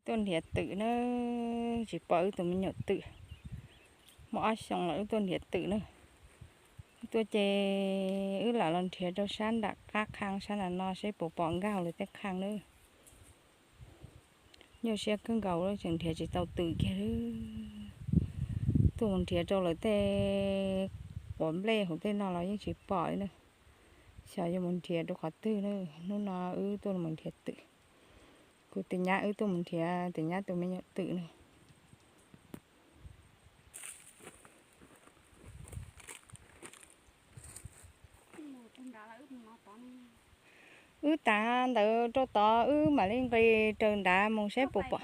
Tuaj nrhiav twm na, tsis pom wb tus me nyuam twm. Muaj ob xyoos los wb tuaj nrhiav twm na. Wb tuaj ces wb lam los nrhiav rau sab nram qab qhaj sab nram no seb puas pom nkag lawv tej qhaj na. Nyuaj siab kawg nkaus tseem nrhiav tsis tau twm kiag li. Tuaj mus nrhiav rau lawv tej quav nplej hauv tej no los yeej tsis pom li na. Xyov yuav mus nrhiav rau qhov twg na. Hnub no wb tuaj mus nrhiav twm. Kuv tus nyab wb tuaj mus nrhiav tus nyab tus me nyuam twm na. Wb tav ntawd rau tod wb mam li nqis raws nrad mus saib puas pom.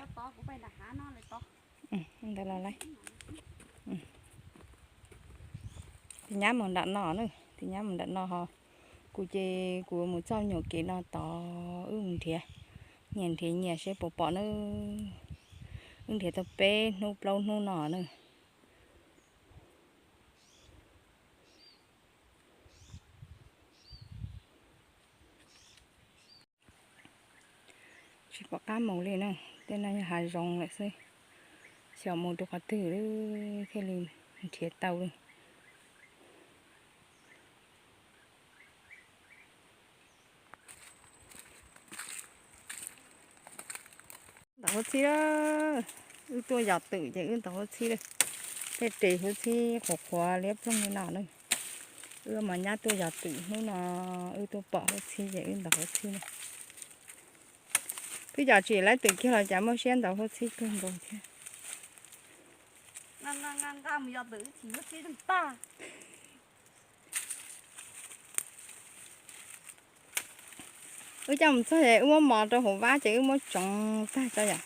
Ntawd los lawm. Tus nyab mus nram no na, tus nyab mus nram no ho. Kuv ces kuv mus txoj nyuam kev no tod wb mus nrhiav. Nyias nrhiav nyias seb puas pom na. Wb nrhiav tau peb hnub plaub hnub no na. Tsis pom qab mus li na, tej no yog hav zoov lawm xwb. Xyov mus rau qhov twg thiaj li nrhiav tau li. Ntov huab txhib lawm, wb tuaj yos twm ces wb ntov huab txhib lawm. Tej ris huab txhib qhuav qhuav liab ploog li no na. Wb mas nyab tuaj yos twm hnub no, wb tuaj pom huab txhib ces wb ntov huab txhib na. Twb yos tsis laib twm kiag los cas muaj siab ntov huab txhib kawg nkaus thiab. Wb coj mus txog ces wb muab mos rau hauv vab ces wb muab tsoov tag tso yom.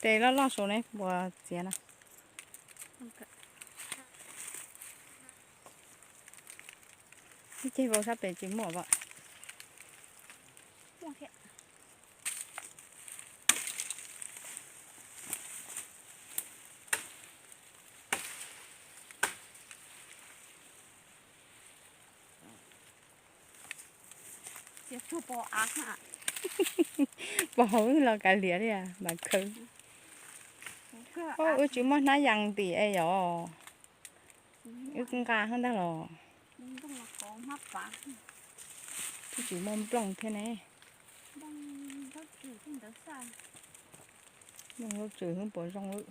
Tes loj loj saud ne puas txiav no. Ib ceg vau sab pem tsis muaj as. Pos hauv wb los kav liam li mas khawv. Wb tsis muaj hnab yas ntim es yom. Wb nqa hab ntag los. Twb tsis muaj nplooj thiab ne. Nplooj lub tswm hwb puas zoo lawm.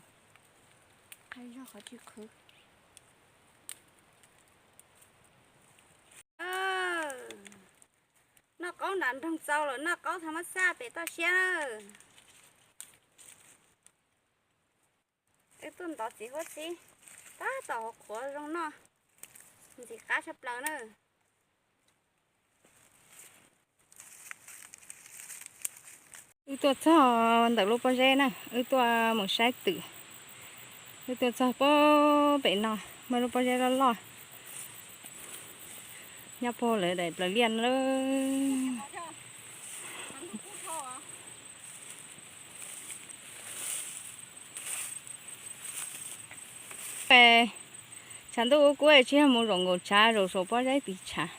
Noj qaub nram nroog txaus lawm, noj qaub tha mab xaj pem toj siab na. Wb tuaj ntov txiv huab txhib, tab tom hauv qhuav zoo noj, ntxim qab tshaj plaws na. Wb tuaj txog ntawm lub pob zeb na, wb tuaj mus saib twm. Wb tuaj txog puag pem no, muaj lub pob zeb loj loj nyob puag lawv daim plawv liaj na. Tshav ntuj ub kub tsis yog mus zaum nkaum tshav, zaum saum pob zeb tiv tshav.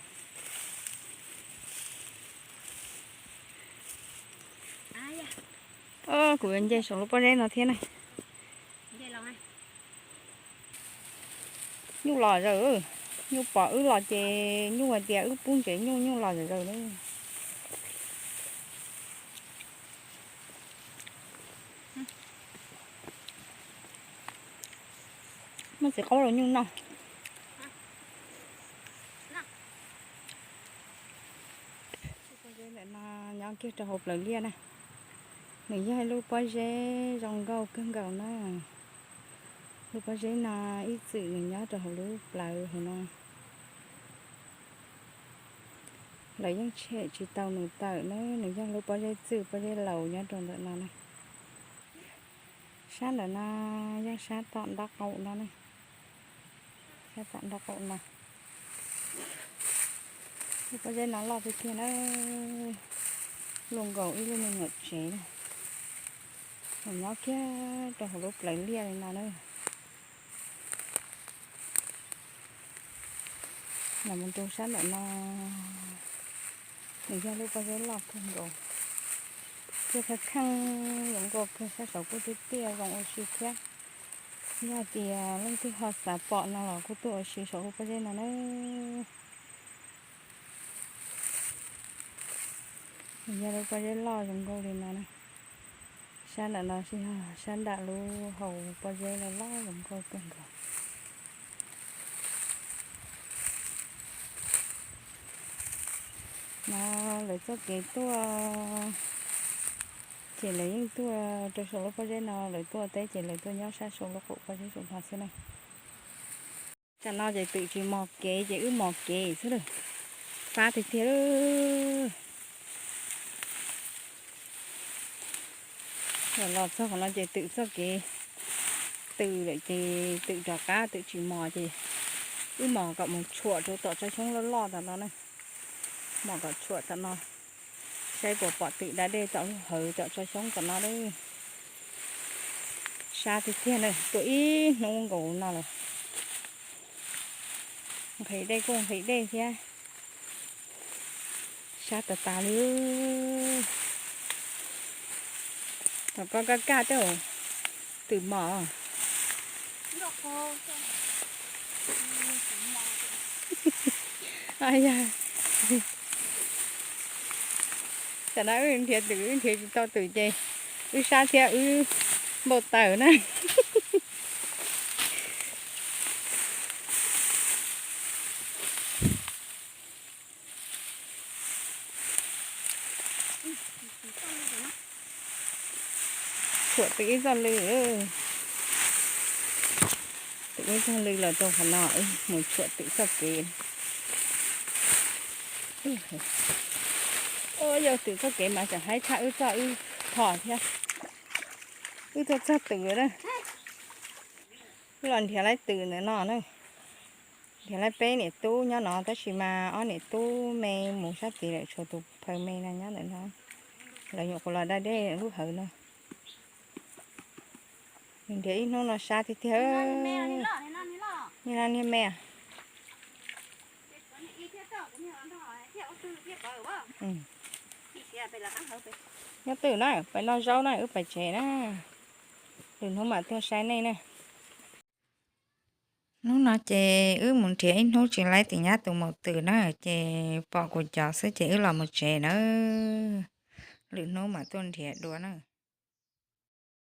Kuv yuav nce saum lub pob zeb no thiab na. Nyuj los zawm, nyuj pom wb los ces nyuj hais tias wb pub ntsev nyuj, nyuj los zawm zawm na. Muaj txiv qaub rau nyuj noj. Lub pob zeb ntawm no nyob kiag rau hauv plawv liaj na. Nws yog ib lub pob zeb zoo nkauj kawg nkaus na. Lub pob zeb no ib txwm nws nyob rau hauv lub plawv hauv no. Lawv yeej tshem tsis tau nws tawm na, nws yog lub pob zeb txwj pob zeb laus nyob rau ntawm no na. Sab ntawm no yog sab tom nraub qaum no na. Sab tom nraub qaum no. Lub pob zeb no loj tiag tiag na, luaj nkaus ib lub me nyuam tsev na. Nws nyob kiag rau hauv lub plawv liaj li no na. Los mus rau sab ntawm no, Nws yog lub pob zeb loj kawg nkaus, thiab kheej kheej zoo nkauj kawg, sab saud kuj tiaj tiaj zoo ua si thiab. Yog tias leej twg ho xav pom no los kuj tuaj ua si saum lub pob zeb no na. Nws yog lub pob zeb loj zoo nkauj li no na. Sab nram no tsis yog sab nram, lub hauv pob zeb loj loj zoo nkauj kawg nkaus. No lawv txoj kev tuaj ces lawv yeej tuaj rau saum lub pob zeb no, lawv tuaj teb ces lawv tuaj nyob sab saum lub qaum pob zeb saum no xwb na. Tsam no ces twm tsis mos kev ces wb mos kev xwb lawm. Fab tiag tiag. Los, los txog qhov no ces twm txoj kev twm lawm ces twm rov qab, twm tsis mos ces wb mos kom mus tshuam rau tom tsob xyoob loj loj tom no na. Mos kom tshuam tom no, saib puas pom twm da dej tom lub hawv tom tsob xyoob tom no lawm. Sab tiag tiag na, tuaj ib hnub nkaus no lawm. Nqhis dej kuj nqhis dej thiab. Sab tas tas li. Thaum koj kaj kaj tej zaum twm mos. Tam no wb nrhiav twm, wb nrhiav tsis tau twm ces wb sab thiab wb npau taws na. Tshuam twm ib txoj lw, twm ib txoj lw los rau qhov no, mus tshuam twm txoj kev. Yog twm txoj kev mas tseem haib tshaj wb txoj wb thom thiab. Wb tuaj txog twm na. Wb los nrhiav laib twm ntawm no na. Nrhiav laib peb niam tub nyob no tab sis mas ob niam tub me mus sab tid lawm, tshuav tus phaw me no nyob ntawm no. Lawv nyuam qhuav los da dej lub hawv no. Nws nrhiav ib hnub no sab tiag tiag. Niag no niag me. Nyob twm na, pais noj zaub na, wb pais tsev na. Lwm hnub mam tuaj saib nej na. Hnub no ces wb mus nrhiav ib hnub tsis laib tim nyab tus maum twm na, ces pom kuv cov xwb ces wb los mus tsev na. Lwm hnub mam tuaj nrhiav dua na.